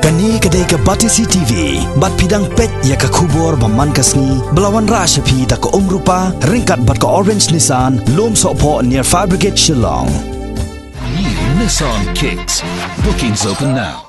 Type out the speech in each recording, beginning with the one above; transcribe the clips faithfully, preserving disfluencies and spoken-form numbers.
Kane ka dei ka Batesi T V, bad phi dang peit ïa ka khubor ba man ka sngi, ba la wanrah sha phi da ka Umrupa, ryngkat bad ka Orange Nissan, Lum Sohphoh near Fire Brigade Shillong. New Nissan Kicks. Bookings open now.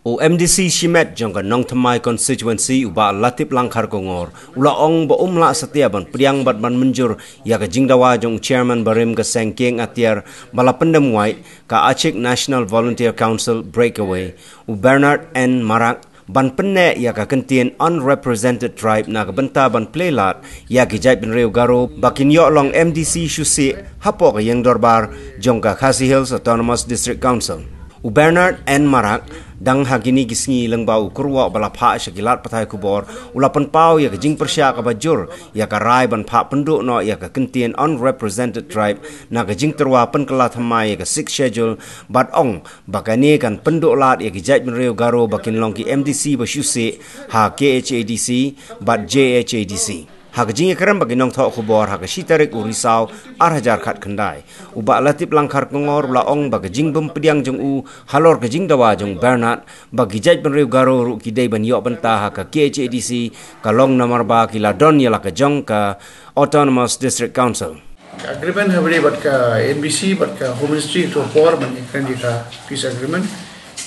U M D C shimet jong ka Nongthymmai constituency u Bah Latip Langkhar Kongor, u la ong ba um lah satia ban pdiang bad ban mynjur ïa ka jingdawa jong u chairman barim ka seng kieng atiar ba la pyndem wait, ka Achik National Volunteer Council Breakaway, u Bernard N Marak, ban pynneh ïa ka kyntien Unrepresented Tribe na ka bynta ban plie lad ïa ki jaitbynriew Garo ba kin ïoh long M D C shuh shuh hapoh ka ïing dorbar jong ka Khasi Hills Autonomous District Council. U Bernard N Marak, dang ha kine ki sngi lyngba u kyrwoh ba la phah sha ki lad pathai khubor, u la pynpaw ïa ka jingpyrshah kaba jur ïa ka rai ban phah pynduh noh ïa ka kyntien Unrepresented Tribe na ka jingtyrwa pynkylla thymmai ïa ka Sixth Schedule, bad ong ba kane kan pynduh lad ïa ki jaitbynriew Garo ba kin long ki M D C ba shuh shuh ha K H A D C bad J H A D C. Ha ka jingïakren bad ki nongthoh khubor ha ka shi tarik u Risaw ar hajar khatkhyndai, u Bah Latip Langkhar Kongor u la ong ba ka jingbym pdiang jong u halor ka jingdawa jong Bernard ba ki jaitbynriew Garo ruh ki dei ban ïoh bynta ha ka K H A D C ka long namar ba ki la don ïa la ka jong ka Autonomous District Council. Agreement ha bri bad ka N B C bad ka Home Ministry to por ban ïakren ïa ka peace agreement.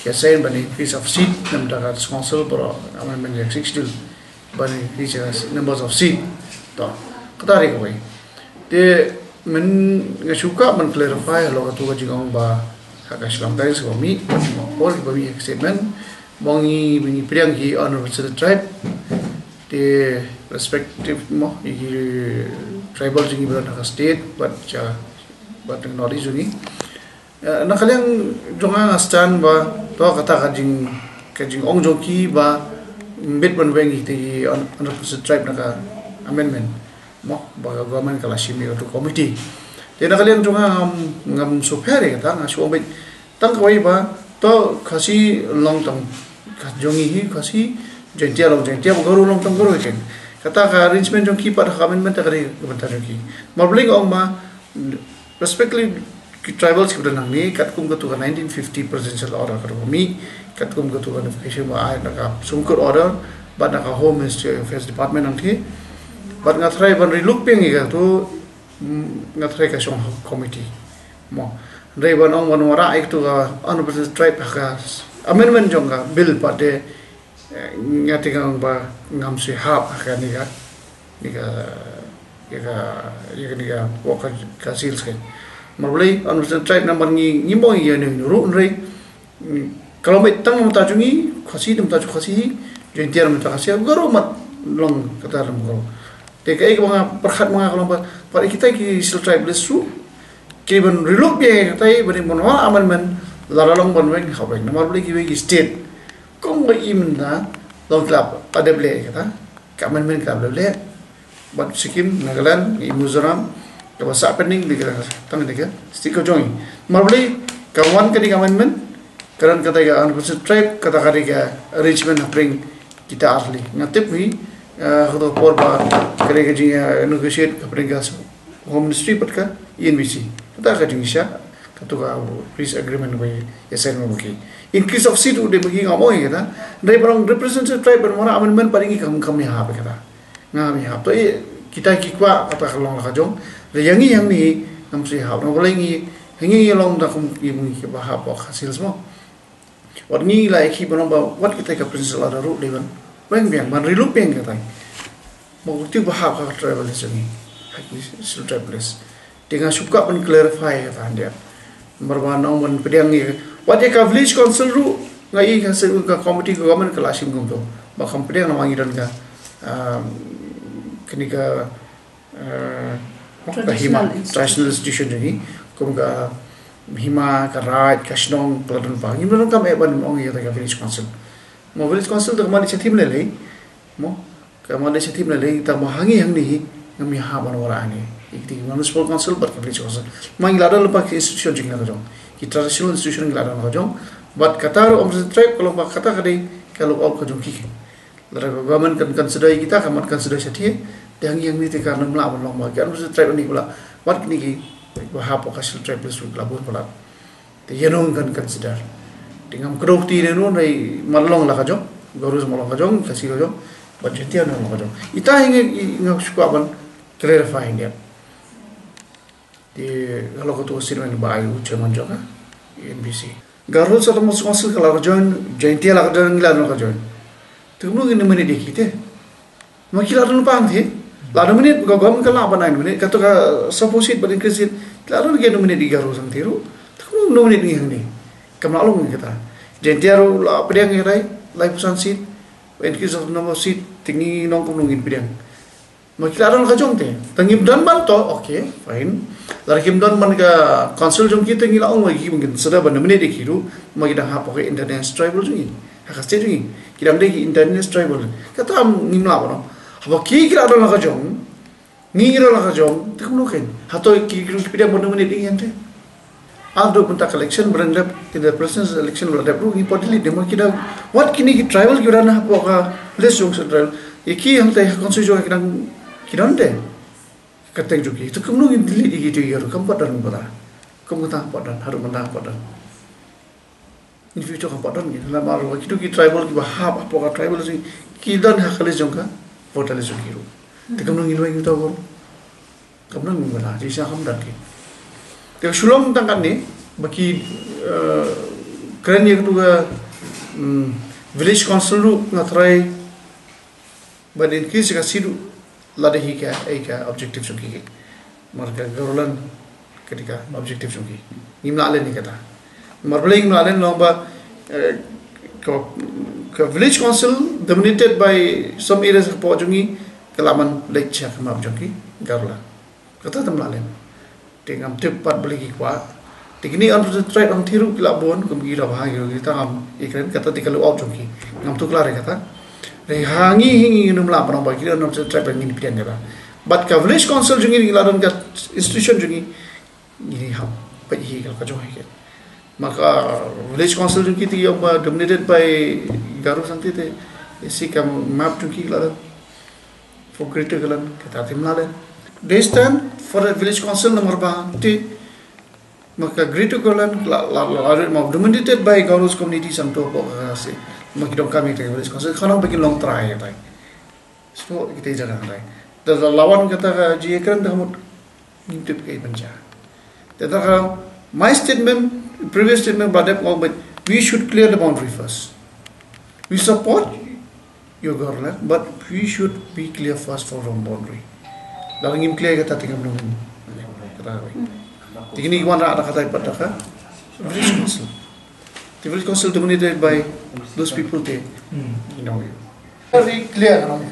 Ki sign ban increase of seat namar ka council bro amendment ïa six still ban increase ïa numbers of seat. To, kata ri kawei. Te men nga shuka ban clarify halor katu ka jingong ba ha ka Shillong Times ba mi, por ba mi statement ba ngi ba ngi pdiang ki Unrepresented Tribe. Te respective mo ïa ki tribal jong ngi ba don ha ka state bad ja bad North East jong ngi. Eh, na ka liang jong nga nga stan ba to kata ka jing ka jingong jong ki ba mbit ban weng ïa ki un-, Unrepresented Tribe na ka amendment mo ba ka government ka la shim ïa ka tu committee. Te na ka liang jong nga ngam ngam super ïa kata, nga shu ong beit tang kawei ba to Khasi long tang ka jong ngi hi Khasi, Jaintia long Jaintia, ba Garo long tang Garo ken. Kata ka arrangement jong ki pat ha ka amendment ta ka dei ka bynta jong ki. Mar ba lei nga ong ba respectively ki tribals ki ba don hangne katkum katu ka nineteen fifty presidential order katu ka mih, katkum katu ka notification ba ai na ka Supreme Court order bad na ka Home Ministry Affairs Department nangta. Bad nga tharai ban relook biang ïa katu, mm, nga tharai ka shong committee. Mo, hynrei ban ong ban wanrah ïa katu ka Unrepresented Tribe ha ka amendment jong ka bill pat te, eh, nga te nga ong ba ngam shu hap ha kane ka ïa ka, ïa ka, ïa ka, ïa ka, ïa ka, ka sales ka. Mar ba lei, Unrepresented Tribe namar ngi, ngi mong ïa ngi ruh hynrei, mm, ka long beit tang namar ta jong ngi, Khasi namar ta jong Khasi, Jaintia namar ta Khasi, Garo mat long kata namar Garo. Te kaei kaba nga pyrkhat ma nga ka long ba, pat kita ki Scheduled Tribe list ruh, ki ban relook biang ïa katai, ban ïa ban wan amendment, lada long ban weng, ha weng. Namar ba lei kiwei ki state, kum ba i mynta, long ki la, pa dep leh ïa kata, ka amendment ka la leh, bad Sikkim, Nagaland, i Mizoram, kaba sah pending di ka tang di ka state ka jong i. Mar ba lei ka wan ka dei ka amendment, ka don kata ka Unrepresented Tribe, kata ka dei ka arrangement hapdeng kita arli. Nga tip hi, eh, ha kato ka por ba ka dei ka jing, eh, negotiate hapdeng ka Home Ministry bad ka E N B C. Kata ka jing sha, kato ka peace agreement ba ïa sign ma ki. Increase of seat u dei ba ki ngam ong ïa kata. Dei ba long Representative Tribe ban wanrah amendment pat ngi kam kam ïa hap ïa kata. Ngam ïa hap. To, eh, kita ki kwah kata ka long la ka jong. Dei ïa ngi hangne ngam shu ïa hap. Namar ba lei ngi, ngi ïa long da kum ki ba hap ha ka sales mo. Wat ngi la ïa ki ban ong ba wat kita ka principle la ruh dei ban weng biang, ban relook biang katai. Mo, kito ba hap ha ka tribal list jong ngi. Ha ki Scheduled Tribe list. Te nga shu kwah ban clarify kata handia. Namar ba nang ban pdiang ïa, wat ïa ka village council ruh, nga ïa ka se ka committee ka government ka la shim kumto. Ba kam pdiang namar ngi don ka, um, kane ka, uh, ka hima, traditional institution jong ngi. Kum ka hima, ka raid, ka shnong, ka la don ba. Ngim donkam eh ban ong ïa ka village council. Mo, village council te ka mane shathie lei lei. Mo, ka mane shathie lei lei, tang ba hangne hangne hi ngam ïa hap ban wanrah hangne. Ïa kiti ki municipal council bad ka village council. Ma ngi la don lypa ki institution jong ngi la ka jong. Ki traditional institution ngi la don ka jong. Bad kata ruh Unrepresented Tribe ka long ba kata ka dei ka lookout ka jong ki. Lada ka government kan consider ïa kita, ka mat consider shathie. Te hangne hangne te kan ym lah ban long ba ki Unrepresented Tribe hangne ki ba la, wat kine ki ba hap ha ka Scheduled Tribe list ruh ki la bun palat. Te ïa nong kan consider. Te ngam kdew kti ne ruh, hynrei mar long la ka jong, Garo mar long ka jong, Khasi ka jong, bad Jaintia mar long ka jong. Ita hi nga, nga shu kwah ban clarify ne. Te halor katu ka statement ba ai u chairman jong ka N B C. Garo Hills Autonomous Council ka la ka join, Jaintia la ka join, ngi la ka join. Te kumno ngin nominate ïa ki te? Ma ki la don pang te. La nominate, ka government ka la ban ai nominate, kato ka suppose seat ban increase seat. La don ki nominate ïa Garo sangti ruh. Te kumno nominate ngi hangne? Kam lah long ngi kata. Jaintia ruh la pdiang ïa ki laiphew san seat. Increase of number of seat, te ngi nong kumno ngin pdiang. Ma ki la don ka jong te. Te ngim don ban to, okay, fine. Lada kim don ban ka council jong ki te ngi la ong ma ki ban kin sa da ban nominate ïa ki ruh, ma ki dang hap ka indigenous tribal jong ngi. Ha ka state jong ngi. Ki dang dei ki indigenous tribal. Kata ngim lah ban ong. Haba ki ki la don la ka jong, ngi ngi don la ka jong, te kumno kein. Hato ki ki ruh ki pdiang ban nominate ïa ngi te. Haduh mynta ka election ba dang dep, in the presidential election ba la dep ruh ngi pat delete de ma ki dang. Wat kine ki tribal ki ba dang hapoh ka list jong central. Ïa ki hangta ha constitution ki dang, ki dang de. Ka teng jong ki. Te kumno ngin delete ïa ki te ïa ruh kam pat don ba da. Kum kata pat don, haduh mynta pat don. In future kam pat don ngi. Namar ba kitu ki tribal ki ba hap hapoh ka tribal jong ki, ki don ha ka list jong ka voter list jong ki ruh. Te kumno ngin weng kita ruh. Kam don ngi ba da, jingshisha kam don ki. Te shu long tang katne, ba ki, eh, kren ïa katu ka, mm, village council ruh nga try ban increase ka seat ruh lada hi ka, eh, ka objective jong ki. Mar ka Garoland ka dei ka objective jong ki. Ngim lah len ïa kata. Mar balei ngim lah len long ba, eh, ka, ka village council dominated by some areas hapoh jong ngi, ka lah ban leit sha ka map jong ki Garoland. Kata tam lah len. Te ngam tip pat balei ki kwah. Te kine unrepresented tribe hangtei ruh ki lah bun, kum ki Rabha ki ruh, kita ngam ïakren, kata te ka layout jong ki. Ngam tuklar ïa kata. Te ha ngi hi ngi ngim lah ban ong ba kine unrepresented tribe ngin pdiang kata. But ka village council jong ngi, ngi la don ka institution jong ngi, ngi hap peit hi ka jong hi. Ma ka village council jong ki te ïa ba dominated by Garo sangti te, isi ka map jong ki la don. For Greater Garoland, kata te mladen. They stand for the village council number ba te, ma ka Greater Garoland la, la, la, la, ma dominated by Garo's community, sam to ko ka se. Ma ki dong kami te village council, khana ba ki long trai tai. So, kita jaga tai. Da la lawan kata ka ji ekran da mut. Ngim tip kaei ban jia. Te da ka, my statement, previous statement ba dep ngong, but we should clear the boundary first. We support your government, but we should be clear first for our boundary. Lada ngim clear kata te ngam nang. Kata ka. Te kine ki wanrah da kata pat da ka village council. The village council dominated by those people te. Hmm. You know. Very clear, you know.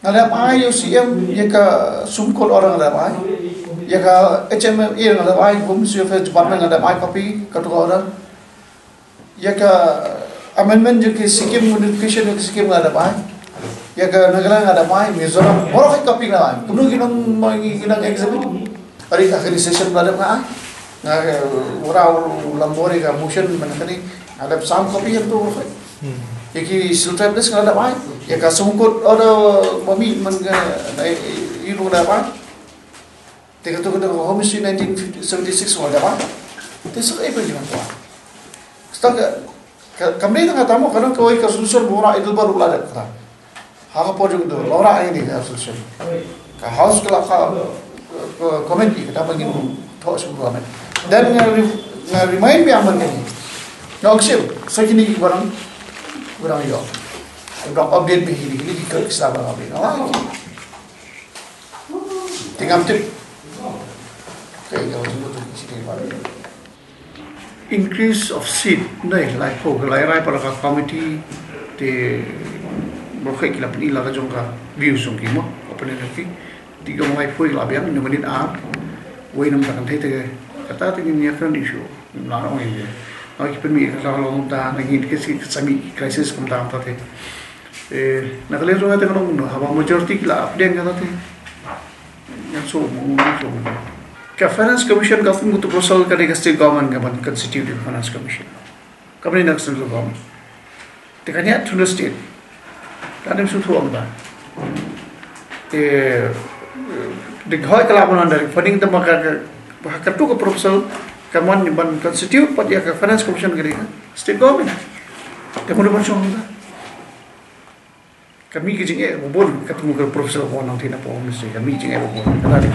Nga dep ai ïa u C M ïa ka Supreme Court order nga dep ai. Ïa ka H M A nga dep ai, Home Ministry Affairs Department nga dep ai copy katu ka order. Ïa ka amendment ïa ka Sikkim, modification ïa ka Sikkim nga dep ai. Ïa ka Nagaland nga dep ai, Mizoram, baroh ka copy nga dep ai. Kumno ki nang, ki nang examine? Ari ka kani session ba dep nga ai. Nga, eh, ura u lambor ïa ka motion man kani, nga dep sam copy ïa tu. Hmm. Ïa ki Hill Tribes nga dep ai. Ïa ka Supreme Court order ba mih man ka, eh, eh, i ru nga dep ai. Te ka tu ka tu ka Home Ministry nineteen seventy-six nga dep ai. Te sa ka i pa ki nang tu ai. Sta ka, ka, kam dei tang kata mo, ka nang kawei ka solution ba ura Edelbert u la dep kata. Ha ka por jong u, la ora ai ni ka solution. Ka House ka la ka, ka comment ïa kata ba ngin thoh sha u Parliament. Then nga re-, nga remind biang ban kane. Nga ong shem, sa kine ki barang, barang ïoh. Barang update ba hi ni, kine ki kyrk sa barang update. Nga ong, te ngam tip. Okay, ka jingmut tu ki sini ba. Increase of seat, nai, laiphew, ka la rai para ka committee, te, baroh ki la pyni la ka jong ka views jong ki mo, ka pyni la ki, te ka laiphew la biang, nominate ar, wei nam ta kan thei te, kata te ngin ïa kren issue, ngim lah ong ïa. Nau ki pynmih ka sa long ta, na ngin ki si, ka sami crisis kumta kumta te. Eh, na ka liang jong nga te ka long kumno, haba majority ki la pdiang kata te. Ngan shu, ngan shu. Ka Finance Commission ka kum katu Brussels ka dei ka state government ka ban constitute ka Finance Commission. Ka ban na ka central government. Te ka niat to the state. Ka dem shu thuam ba. Te, de hoi ka la ban under funding te ma ka, ka, ka tu ka Brussels. Ka mon ban constitute pat ïa ka Finance Commission ka dei ka State Government. Te mano ban shong hangta? Ka mih ka jingeh ba bun, ka tu ka Professor Paul Nangtei na Power Ministry, ka mih jingeh ba bun. Ka dei.